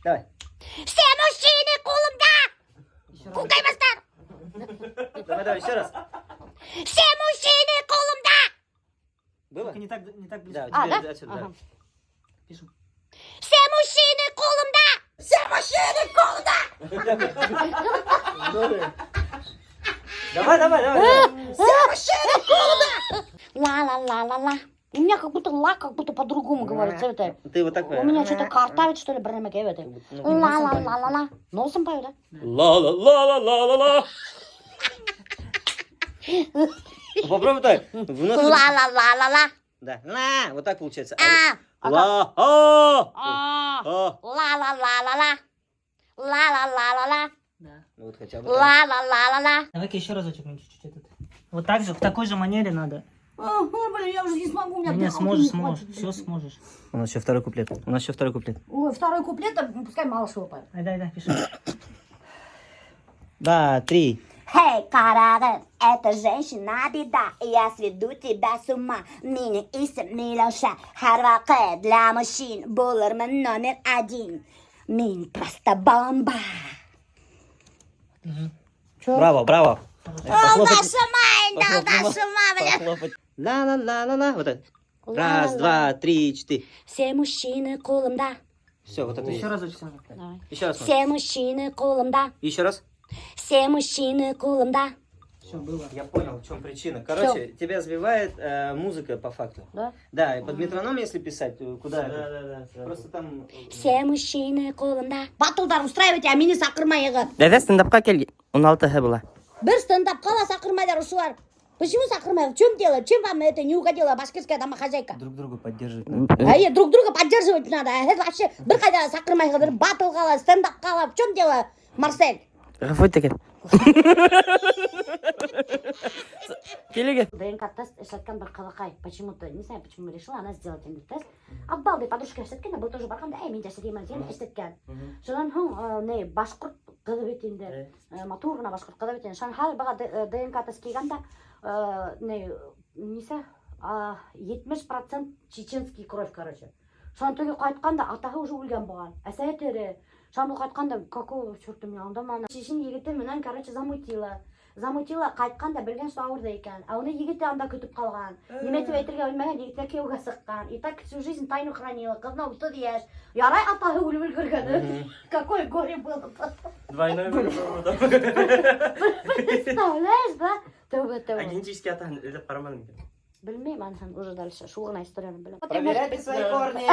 Давай. Все мужчины ҡулымда! Күкәй баштар! Давай, давай, еще раз. Все мужчины ҡулымда! Было? Только не так, не так близко. Да, А, теперь да? отсюда, Ага. да. Пишем. Все мужчины ҡулымда! Все мужчины ҡулымда! Давай, давай, давай. Давай. Все мужчины ҡулымда! Ла-ла-ла-ла-ла. У меня как будто ла, как будто по-другому говорится это. Ты вот так. У меня что-то картавит, что ли, бер нәмәкәй это. Ну, Ла-ла-ла-ла-ла. Носом пою, да? Ла-ла-ла-ла-ла-ла. Попробуй так. В нос. Ла-ла-ла-ла-ла. Да. Ла. Вот так получается. А. Ла. А. А. А. Ла-ла-ла-ла-ла. Ла-ла-ла-ла-ла. Да. Ну вот хотя бы так. Ла-ла-ла-ла-ла. Давай-ка еще разочек мне чуть-чуть этот. Вот так же, в такой же манере надо. Ага, блин, я уже не смогу, у меня Не, дыхалки сможешь, не сможешь, хватит, все блин. сможешь. У нас еще второй куплет. У нас еще второй куплет. Ой, второй куплет, а, пускай Малышева поет. Ай, дай, дай, пиши. Два, три. Эй, ҡарағыҙ, это женщина беда, я сведу тебя с ума. Минең исем Миләүшә, һәр ваҡыт для мужчин булырмын номер один. Мин просто бомба. Чё? Браво, браво. Алдашма, инде, Похлопать. алдашма, блин. Похлопать. Ла-ла-ла-ла-ла. Вот так. Раз, два, три, четыре. Все мужчины ҡулымда. Все, вот это Еще есть. разочек надо. Давай. Еще раз. Все мужчины ҡулымда. Еще раз. Все мужчины ҡулымда. Все, было. Я понял, в чем причина. Короче, тебя сбивает музыка по факту. Да? Да, и под метроном, если писать, куда это? Да. Просто там. Все мужчины ҡулымда. Батлдар устраивайте, а мине саҡырмайығыҙ. Дәҙә стендапҡа килгән 16-һы була. Бер стендапҡа ла саҡырмайҙар ошолар. Почему саҡырмайҙар? В чем дело? Чем вам это не угодила башкирская домохозяйка? Друг друга поддерживать надо. Әйе, друг друга поддерживать надо. Ә һеҙ вообще бер ҡайҙа ла саҡырмайһығыҙ, бер батлға ла, стендапҡа ла. В чем дело, Марсель? Ғәфү итегеҙ. Килегеҙ. ДНК тест эшләткән бер ҡыҙыҡай. Почему-то, не знаю, почему решила она сделать инде тест. Обалдый подружка эшләткән, был тоже барған да, әй, мин дә эшләтәйем әле, тигән эшләткән. Шунан һуң, ни, башҡорт ҡыҙы бит инде, матур ғына башҡорт ҡыҙы бит инде. Шунан хәҙер быға ДНК тест килгән дә, ни, нисә, 70% чеченский кровь, короче. Шунан теге ҡайтҡан да, атаһы уже үлгән булған, әсәһе тере. Шунан был ҡайтҡан да, какого черта мин аңламаным. Чечен егете менән, короче, замутила. Замутила, ҡайтҡан да белгән, что ауырҙы икән. Ә уны егете анда көтөп ҡалған. Нимә тип әйтергә белмәгән, егеткә кейәүгә сыҡҡан. И так всю жизнь тайну хранила. Ҡыҙына 30 йәш. Ярай атаһы үлеп өлгөргән. Какое горе было потом. Двойной выбор. Представляешь, да? Тәүбә, А тәүбә. генетический атаһын эҙләп ҡараманым икән. Белмәйем, аныһын уже дальше. Шул ғына историяны беләм. Проверяйте свои корни.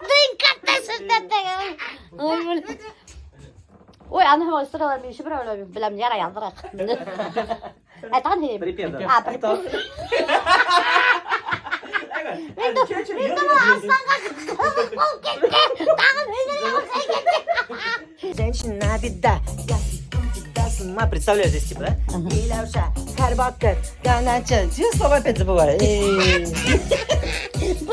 ДНК тест эшләтәгеҙ. Ой, блин. Ой, аныһы историялар мин еще берәү беләм, ярай яҙҙыраҡ. Ә тағын һөйләйем. Припев, да. А, припев. Мин думала, Арыҫланға ҡыҙыҡ булып китте. Тағын һөйләргә оҡшай китте. Женщина беда, я сведу тебя с ума. Представляю здесь типа, да? Миләүшә, һәр ваҡыт, ганача. Все слова опять забываю.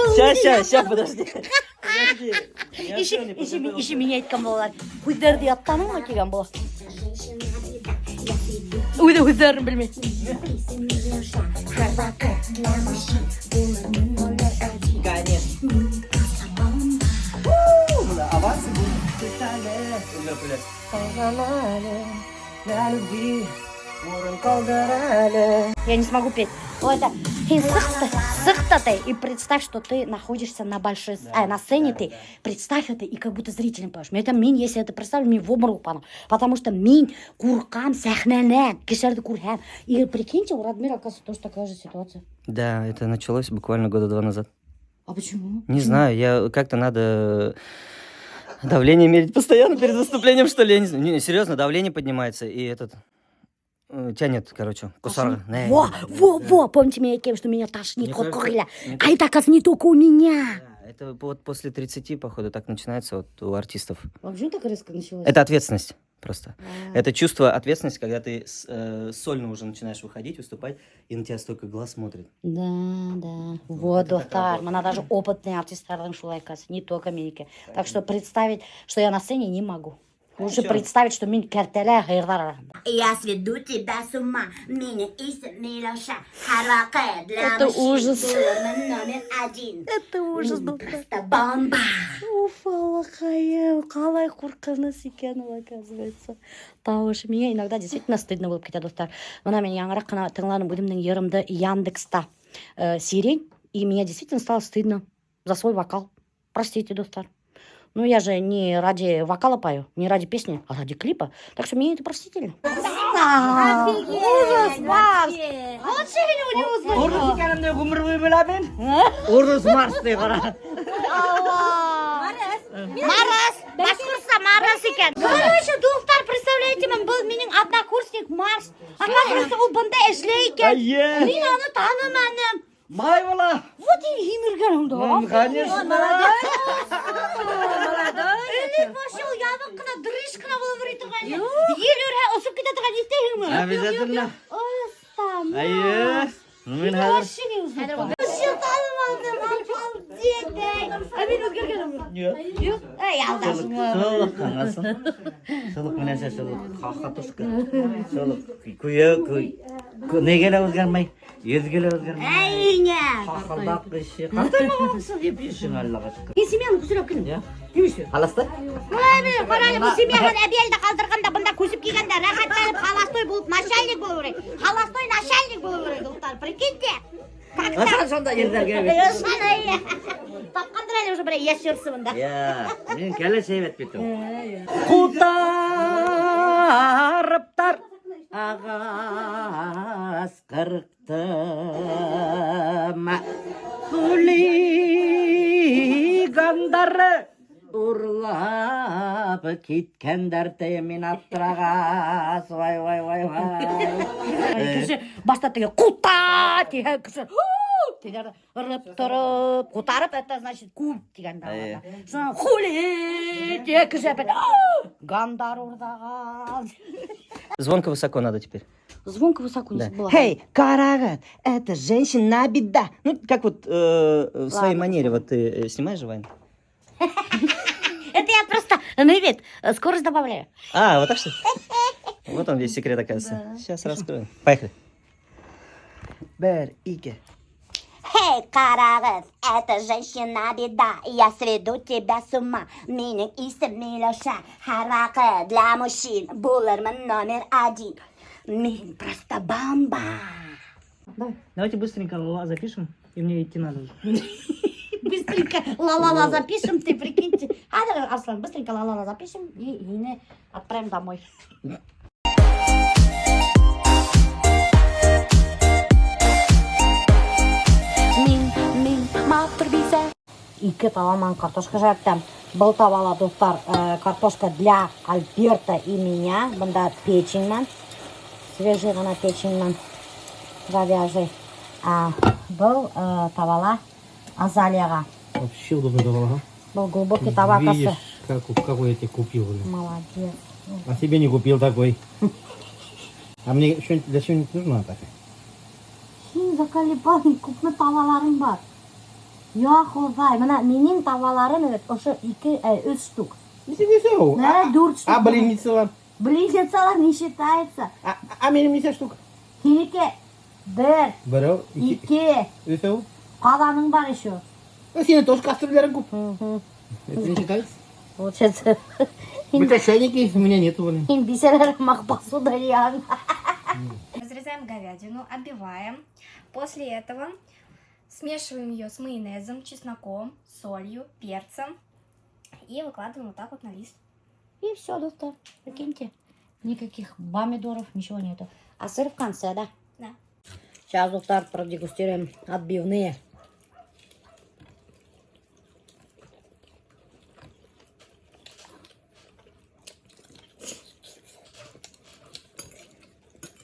Сейчас, сейчас, сейчас, подожди. Подожди. Я Еще, всё не еще, подготовился. еще миңә әйткән булалар. Һүҙҙәрҙе яттаныңмы тигән була. Үҙе һүҙҙәрен белмәй. Конечно. Авансы будут. Для любви урын ҡалдыр әле. Я не смогу петь. Вот это. Һин сыҡ та ты и представь, что ты находишься на большой, на сцене ты. Представь это и как будто зрителям поешь. Это мин, если это представлю, мин в обморок упаду. Потому что мин ҡурҡам сәхнәнән, кешеләрҙе күрһәм. И прикиньте, у Радмира, оказывается, тоже такая же ситуация. Да, это началось буквально года два назад. А почему? Не знаю, я как-то надо давление мерить постоянно перед выступлением, что ли, я не знаю. Не, серьезно, давление поднимается, и этот тянет, короче, ҡоҫарға. Не, Во, не, во, да. во, помните меня кем, что меня тошнит, Мне вот кажется, крылья. мне А это, оказывается, не только у меня. Да, это вот после 30, походу, так начинается вот у артистов. А почему так резко началось? Это ответственность просто. А. Это чувство ответственности, когда ты сольно уже начинаешь выходить, выступать, и на тебя столько глаз смотрит. Да. Вот, это так дуҫтар, работает. бына даже опытный артистарҙың шулай, оказывается, не только минеке. Так что представить, что я на сцене, не могу. Уже Всё. Представить, что мин кәртәлә һыйырҙар араһында. Я сведу тебя с ума, минең исем Миләүшә. Һәр ваҡыт для Это мужчин ужас. булырмын номер один. Это ужас, Мин дуҫтар. просто бомба. Уф, Аллаҡайым, ҡалай ҡурҡыныс икән ул, оказывается. Тауыш. Миңә иногда действительно стыдно булып китә, дуҫтар. Бына мин яңыраҡ ҡына тыңланым үҙемдең йырымды Яндекста. «Сирень», и мне действительно стало стыдно за свой вокал. Простите, дуҫтар. Ну, я же не ради вокала пою, не ради песни, а ради клипа. Так что мне это простительно. Ужас, Марс! Лучше меня не услышала. Урыҫ икәнемде ғүмер буйы беләм мин. Урыҫ Марс ти ҡара. Марас! Башҡортса Марас икән. Короче, дуҫтар, представляете, мин был минең однокурсник Марс. Оказывается, ул бында эшләй икән. Эйе. Мин уны таныманым. Май бала. Вот и һимергән унда. Конечно. Элек вообще ул ябыҡ ҡына, дрыщ ҡына булып йөрөй торған. Ел өрһә осоп китә торған, иҫләйһеңме? Обязательно. Оста, Эйе. Мин хәҙер вообще не узнала. Вообще таныманым, обалдеть. Ә мин үҙгәргәнме? Юҡ. Юҡ. Эй, алдаһың. Шул ҡаңғасын. Шул уҡ менәнсә шул уҡ хохотушка. Шул уҡ көйө нигә лә үҙгәрмәй, йөҙгә лә үҙгәрмәй. Әйне. Хахылдап кеше. Ҡартаймағанһың тип йөрөйһөң Аллаға шөкөр. Мин семьяны күсереп килдем. Я. Нимәсе? Холостой? Ой, ҡара әле, был семьяһын әбейҙе ҡалдырған да бында күсеп килгән дә рәхәтләнеп холостой булып начальник булып йөрөй. Холостой начальник булып йөрөй, дуҫтар. Прикиньте. Как так? Ышан шунда ирҙәргә бит. Ышан, эйе. Тапҡандыр әле уже берәй йәш йырсы бында. Я, мин кәләш һәйбәт бит ул. Ҡутарыптар ағас ҡырҡтым. Хулигандары урлап киткәндәр тейем мин аптырағас. Вай, вай, вай, вай. Кеше башта теге ҡута тиһә, кеше «Һу!» тигән ырып тороп, ҡутарып, это значит күп тигәнде Эйе. аңлата. Шунан хули тиһә, кеше опять «Ау!» Гандар урлаған. Звонко высоко надо теперь. Звонко высоко не Да. была. Хей, ҡарағыҙ, это женщина беда. Ну, как вот в своей Ладно. Манере, вот ты снимаешь же вайн? Это я просто, ну, ребят, скорость добавляю. А, вот так что ли? Вот он весь секрет, оказывается. Сейчас раскрою. Поехали. Бер, ике. Хей, ҡарағыҙ, это женщина беда. Я сведу тебя с ума. Минең исем Миләүшә. Һәр ваҡыт для мужчин булырмын номер один. Мин просто бомба. Давайте быстренько ла запишем, и мне идти надо уже. Быстренько ла-ла-ла запишем, ты прикиньте. А, давай, Арслан, быстренько ла-ла-ла запишем и һине отправим домой. Мин, мин, матур бисә. Ике таба менән картошка эшләттем. Был табала, дуҫтар, картошка для Альберта и меня. Бында печень менән. Свежий ғына печень менән говяжий. А был табала Азалияға. Вообще удобно давала, ага. Был глубокий таба. Видишь, какой я тебе купил, блин. Молодец. А себе не купил такой. А мне что-нибудь для чего-нибудь нужна такая? Һин заколебал, күпме табаларың бар. Я Хоҙай, бына минең табаларым бит ошо ике, өс штук. Нисә ул? Нә, дүрт штук. А блинницалар? Блинницалар не считается. А минең нисә штук? Һинеке бер, Берәү, ике, ике, өсәү. ҡаҙаның бар еще. Ну, һинең тоже кастрюльдәрең күп. Это не считается? Получается, У тебя чайники, у меня нету, блин. һин бисәләр һымаҡ посуда йыяң. Разрезаем говядину, отбиваем. После этого смешиваем ее с майонезом, чесноком, солью, перцем и выкладываем вот так вот на лист. И все, дуҫтар, прикиньте. Никаких помидоров, ничего нету. А сыр в конце, да? Да. Сейчас, дуҫтар, продегустируем отбивные.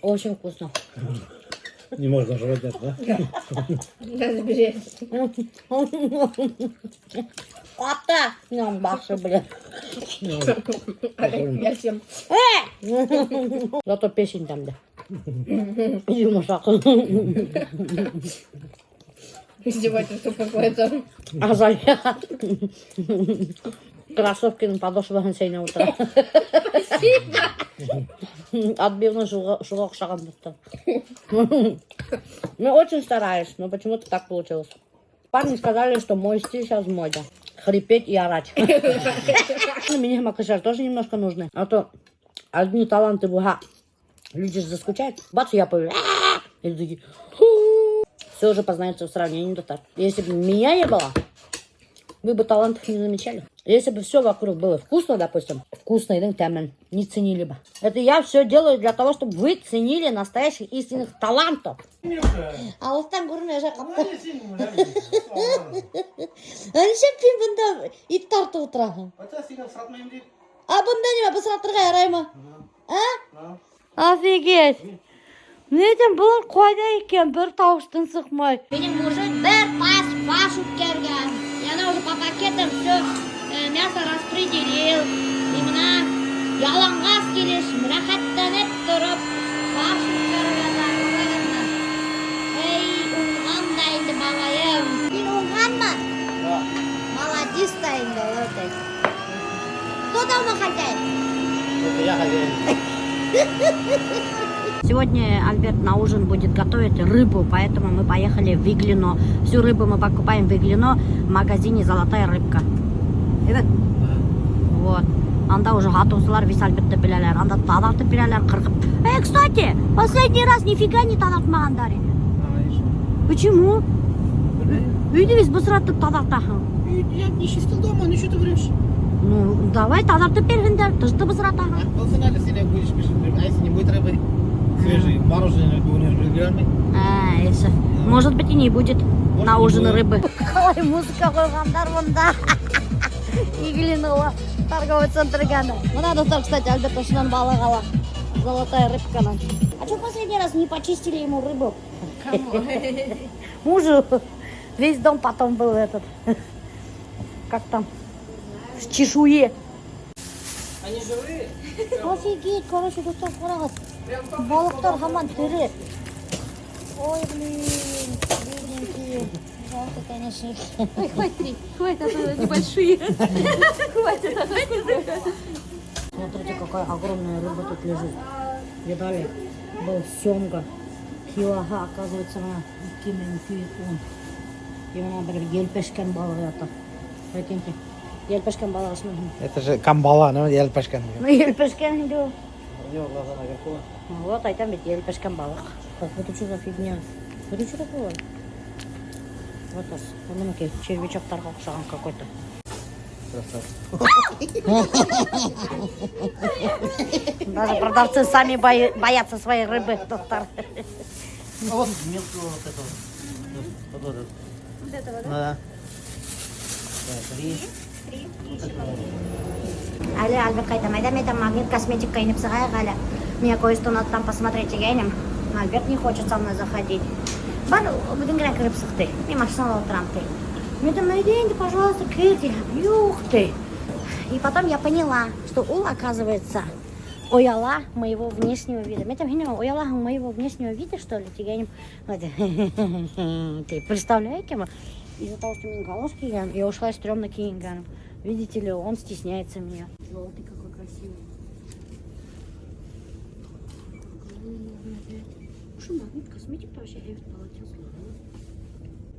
Очень вкусно. Не можно жрать даже, да? Ата! Нам башы, блин. Я всем. Зато печень там, да. Йомшаҡ. Издевательство какое-то. Азалия. Кроссовкиның подошваһын сәйнәп ултыра. Отбивной шуға оҡшаған, дуҫтар. Ну, очень стараюсь, но почему-то так получилось. Парни сказали, что мой стиль сейчас в моде. Хрипеть и орать. Ну, мне кешеләр тоже немножко нужны. А то одни таланты булһа. Люди же заскучают. Бац, я появлюсь. И такие: Все уже познается в сравнении, дуҫтар. Если бы меня не было, вы бы талантов не замечали. Если бы все вокруг было вкусно, допустим, вкусный тәмен не ценили бы. Это я все делаю для того, чтобы вы ценили настоящих истинных талантов. Алыҫтан күренә ҡапты. Нишләп һин бында ит тартып ултыраһың? А бында нимә, бысратырға яраймы? А? Офигеть! Ни әйтәм, былар ҡайҙа икән, бер тауыш-тын сыҡмай. Минең мужик бер таз фарш үткәргән. И она уже по пакетам все мясо распределил. И бына яланғас килеш, рәхәтләнеп тороп, фарш үткәреп ята, күрәһеңме? Эй, уңған да инде бабайым. Һин уңғанмы? Молодец та инде, вот. Кто дома хозяин? Это я хозяин. Сегодня Альберт на ужин будет готовить рыбу, поэтому мы поехали в Иглино. Всю рыбу мы покупаем в Иглино в магазине «Золотая рыбка». Evet. Вот. Анда уже һатыусылар весь Альбертты беләләр. Анда таҙартып бирәләр, ҡырҡып. Кстати, последний раз нифига не таҙартмағандар ине. Почему? Өйҙө весь бысратып таҙартаһың. Я не чистил дома, ну что ты врешь? Ну, давай таҙартып бирһендәр, тышты бысратаһың. Булһын әле, һин будешь пешереп, а если не будет рыбы свежей, мороженое будешь бирмәй. А, если. Может быть, и не будет Может, на не ужин будет. Рыбы. Ҡалай музыка ҡуйғандар бында. Иглинола торговый центр. Бына, дуҫтар, кстати, Альберт ошонан балыҡ ала. Золотая рыбканан. А что последний раз не почистили ему рыбу? Кому? Мужу. Весь дом потом был этот. Как там? В чешуе. Они живые? Офигеть, короче, дуҫтар, ҡарағыҙ. Балыҡтар һаман тере. Ой, блин, бедненькие. Жалко, конечно. Ой, хватит три. Хватит, а то небольшие. Хватит, а то Смотрите, какая огромная рыба тут лежит. Видали? Был семга. Килоға, оказывается, бына 2210. И бына бер елпешкән балыҡ ята. Прикиньте. Елпешкән балыҡ исеме. Это же камбала, ну, елпешкән. Ну, елпешкән инде ул. У него глаза наверху. Вот, әйтәм бит, елпешкән балыҡ. Так, это что за фигня? Это что такое? Вот ас. Быныкы червячоктарға оҡшаған какой-то. Красавчик. Даже продавцы сами боятся своей рыбы, дуҫтар. А вот мелкого вот этого. Вот, вот этот. Вот этого, да? Ну да. Да, три. Три. И еще Әле Альберт әйтәм, әйҙә, әйтәм, Магнит косметикка инеп сығайыҡ әле. Мне кое-что надо там посмотреть тигәйнем. Альберт не хочет со мной заходить. Бар, бөгөн генә кереп сыҡты. Мин машинала ултырам ти. Мин әйтәм, әйҙә инде, пожалуйста, кер тием. Юҡ ти. И потом я поняла, что ул, оказывается, ояла моего внешнего вида. Мин әйтәм, һин оялаһың моего внешнего вида, что ли? Тигәйнем. Ты представляете? Из-за того, что мин галош кейгән, я ушла стрёмно кейенгән. Видите ли, он стесняется меня. Желтый какой красивый. Что, Магнит косметик вообще һәйбәт полотенце.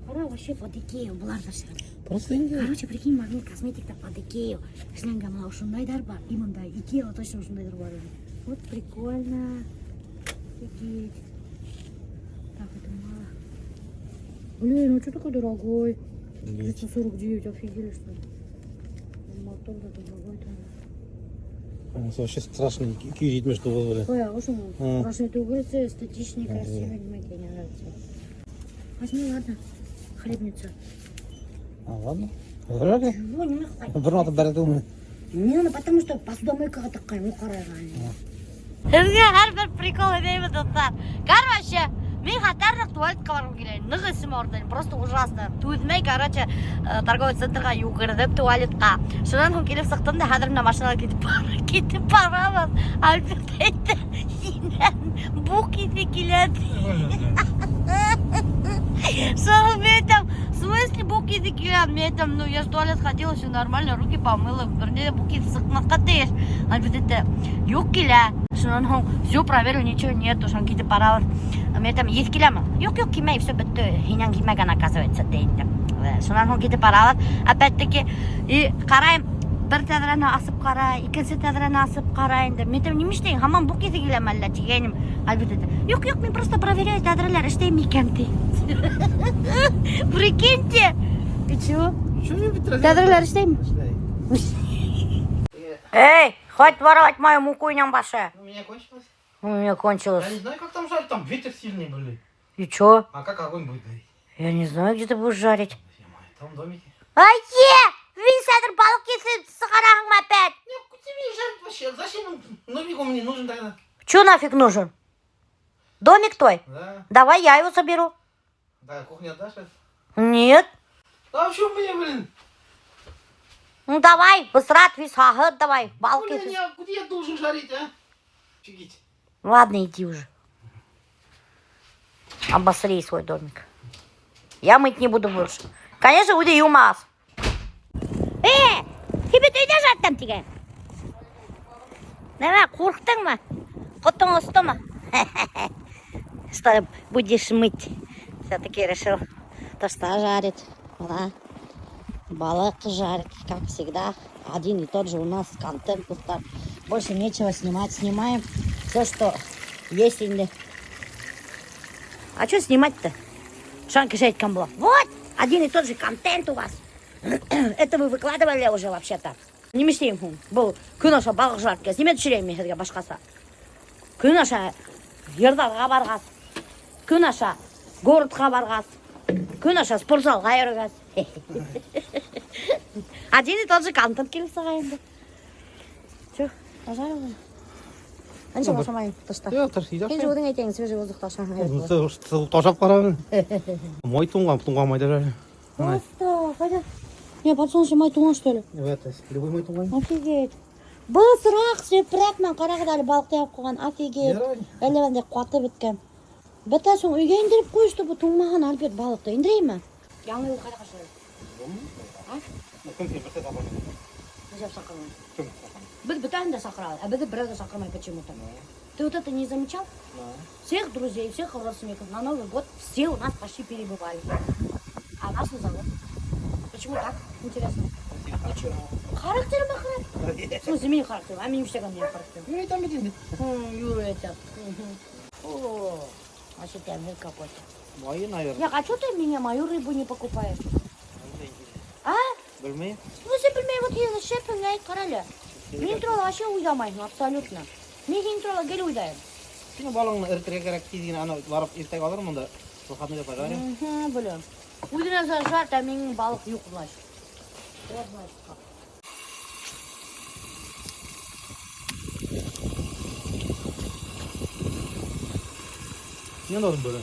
Ҡара, вообще под Икею былар ҙа эшләгән. Просто инде. Короче, прикинь, Магнит косметикта под Икею эшләнгән бына ошондайҙар бар. И бында Икеяла точно ошондайҙар бар. Вот прикольно. Офигеть. Так, это мало. Блин, ну что такой дорогой? 349, офигели, что ли? Мотор да дорогой-то. Он вообще страшный. 270 вызвали. Ой, а уж он А. страшный, это улица эстетичный, красивый, не могу, мне нравится. Возьми, ладно, хлебницу. А, ладно. Вроде. Чего, не нахуй? Бер надо бәрҙе. Не, ну потому что посудомойкаға тыҡҡайным, ул ҡарайған. Һеҙгә һәр бер прикол әйтәйем, дуҫтар. Короче, мин хәтәр ныҡ туалетҡа барғым килә. Ныҡ эсем ауырта, просто ужасно. Түҙмәй, короче, торговый центрға йүгерҙем туалетҡа. Шунан һуң килеп сыҡтым да, хәҙер бына машинала китеп барабыҙ. Альберт әйтте, һинән буҡ еҫе килә. Что мин әйтәм, в смысле боҡ еҫе килә? Мин әйтәм, ну я ж в туалет ходила, все нормально, руки помыла, бер ни ҙә боҡ еҫе сыҡмаҫҡа тейеш. Альберт әйтә, юҡ килә. Шунан һуң все проверил, ничего нету, шунан китеп барабыҙ. Мин әйтәм, еҫ киләме? Юҡ, юҡ, килмәй, все бөттө. Һинән килмәгән, оказывается, ти инде. Шунан һуң китеп барабыҙ, опять-таки, и ҡарайым, бер тәҙрәне асып ҡарай, икенсе тәҙрәне асып ҡарай инде. Мин әйтәм, нимә эшләйһең? Һаман боҡ еҫе киләме әллә тигәйнем. Альберт әйтә, юҡ, юҡ, мин просто проверяю тәҙрәләр эшләйме икән ти. Прикиньте. И чего? Тәҙрәләр эшләйме? Эй, хватит воровать мою муку инәң башы. У меня кончилось. У меня кончилось. Я не знаю, как там жарить, там ветер сильный, блин. И чё? А как огонь будет гореть? Я не знаю, где ты будешь жарить. Там в домике. Ае! Мин хәҙер балыҡ киҫеп сығараһыңмы опять? Ну, тебе жарить вообще. Зачем он? Домик он мне нужен тогда? Чё нафиг нужен? Домик твой? Да. Давай я его соберу. Да, кухню отдашь? Это? Нет. Да вообще мне, блин. Ну давай, бысрат, весь ағыт, давай, балыҡ Блин, киҫеп. я, где я должен жарить, а? Офигеть. Ладно, иди уже. Обосри свой домик. Я мыть не буду больше. Конечно, үҙе йыумаҫ. Э, һин бит өйҙә жаттым тигән. Нәмә, ҡурҡтыңмы? Ҡотоң остомо? Что будешь мыть? Все-таки решил тоста жарить. Да. Балыҡ жарит, как всегда. Один и тот же у нас контент. Дуҫтар. Больше нечего снимать. Снимаем все, что есть. Инде. А что снимать-то? Шанка әйткән була. Вот, один и тот же контент у вас. Это вы выкладывали уже вообще-то. Нимә эшләйем һуң? Был көн аша балыҡ жарткас. Нимә төшөрәйем мин һеҙгә башҡаса? Көн аша йырҙарға барғас, көн аша городҡа барғас, көн аша спортзалға йөрөгәс. Один и тот же контент килеп сыға инде. Че, пожарила? Нисә ашамайым тышта. Юҡ, тыш, өйҙә Һин же үҙең әйтәйең, свежий воздухта ашаһың. Ташлап ҡара. Май туңған, туңған майҙа жарю. Просто, ҡайҙа? Не, подсолнечный май туңған, что ли? Это, любой май туңған. Офигеть. Бысраҡ, сепрәк менән ҡарағыҙ әле балыҡты ябып ҡуйған. Офигеть. Әллә бындай ҡатып бөткән. Бөтә һуң өйгә индереп ҡуй, чтобы туңмаһын Альберт балыҡты. Индерәйемме? Яңы йыл ҡайҙа ҡаршылай? А? Кем һине берҙә саҡырмай? Нишләп саҡырмай? Кем саҡырмай? Беҙ бөтәһен дә саҡырабыҙ, ә беҙҙе берәү ҙә саҡырмай почему-то. Ты вот это не замечал? Всех друзей, всех родственников на Новый год все у нас почти перебывали. А нас не зовут. Почему так? Интересно. Почему? Характерым бахырат. В смысле, минең характерым? А минең эшләгән минең характерым. Юрий там бит инде. Юрий это. О, вообще тәмле какой-то. Майы, наверное. Як, а что ты меня, мою рыбу не покупаешь? А? Белмәйем. В смысле, белмәйем, вот һин шефың әйт, ҡара әле. Мин турала вообще уйламайһың, абсолютно. Мин һинең турала гел уйлайым. Һинең балығыңды эретергә кәрәк, тиҙ генә ана барып иртәгә алырмын да выходныйда пожарим. Угу, блин. Үҙенә зажарт, а минең балыҡ юҡ, значит. Вот, значит, как. Һин должен был.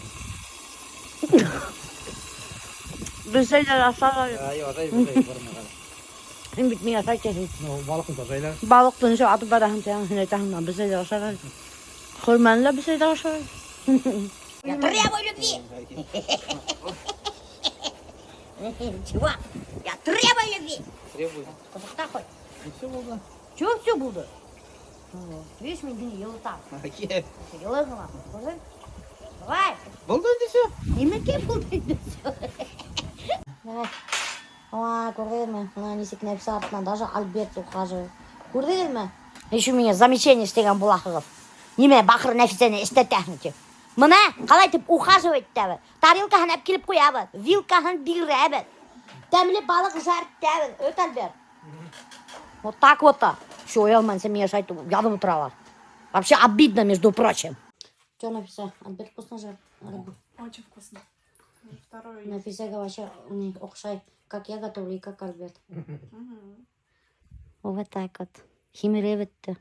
Бесәйҙәр ашар. Ай, ашай, бесәй, бармай. Һин бит миңә ашай тиһең. Ну, балыҡны ашайлар. Балыҡты нисек атып бараһың тиһең, һин әйтәһең, бесәйҙәр ашар. Хөрмәне лә бесәйҙәр ашар. Я требую любви! Чего? Я требую любви! Требую. Ҡосаҡта ҡуй. Ну, все булды. Чего все булды? Видишь, мин һине йылытам. Йылы ғына. Күрҙең? Давай. Булды инде все. Нимәкәй булды инде все. Давай. Ой, күрҙегеҙме? Бына нисек Нәфисә артынан даже Альберт ухаживает. Күрҙегеҙме? Еще миңә замечание эшләгән булаһығыҙ. Нимә бахыр Нәфисәне эшләтәһең тип. Бына ҡалай итеп ухаживать итәбеҙ. Тарелкаһын әп килеп ҡуябыҙ, вилкаһын бирәбеҙ. Тәмле балыҡ жарттәбеҙ. Өт, Альберт. Вот так вот. Все, оялмайынса миңә шулай итеп яҙып ултыралар. Вообще обидно, между прочим. Че, Нафиса, Альберт вкусно жарит рыбу? Очень вкусно. Второй. Нафисәгә вообще у них оҡшай, как я готовлю и как Альберт. Вот так вот. Һимереп бөттө.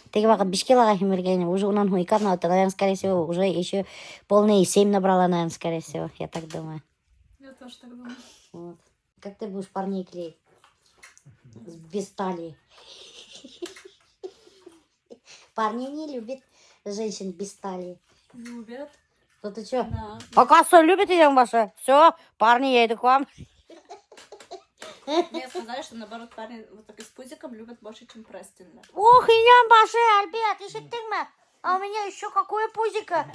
Теге ваҡыт 5 килоға һимергәйне, уже унан һуң ике аҙна үтте. Наверное, скорее всего, уже еще полные 7 набрала, наверное, скорее всего. Я так думаю. Я тоже так думаю. Вот. Как ты будешь парней клеить? Без талии. Парни не любят женщин без талии. Любят. Да ты че? Да. Оказывается, любит инәң башы. Все, парни, я иду к вам. Мне сказали, что наоборот парни вот так и с пузиком любят больше, чем Престина. Ох, инәң башы, Альберт, ишеттеңме? А у меня еще какое пузико.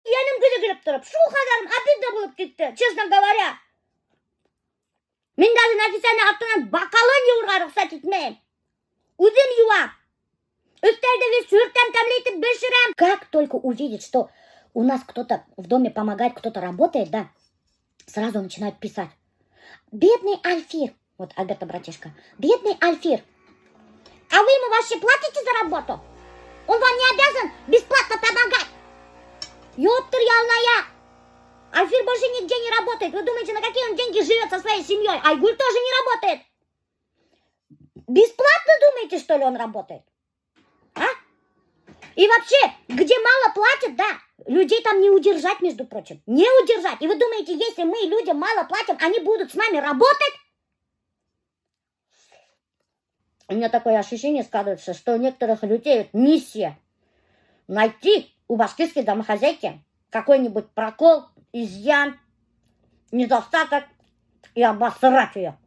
Йәнем килеп тороп, шул ҡәҙәр обидно булып китте, честно говоря. Мин даже Нәфисәне артынан бокалын йыуырға рөхсәт итмәйем. Үҙем йыуам. Өҫтәлде весь һөртәм, тәмле итеп бешерәм. Как только увидит, что у нас кто-то в доме помогает, кто-то работает, да, сразу начинают писать. Бедный Альфир, вот Альберта братишка, бедный Альфир. А вы ему вообще платите за работу? Он вам не обязан бесплатно помогать. Ёптыр ялная. Альфир больше нигде не работает. Вы думаете, на какие он деньги живет со своей семьей? Айгуль тоже не работает. Бесплатно думаете, что ли, он работает? А? И вообще, где мало платят, да, людей там не удержать, между прочим. Не удержать. И вы думаете, если мы людям мало платим, они будут с нами работать? У меня такое ощущение складывается, что у некоторых людей миссия найти у башкирской домохозяйки какой-нибудь прокол, изъян, недостаток и обосрать ее.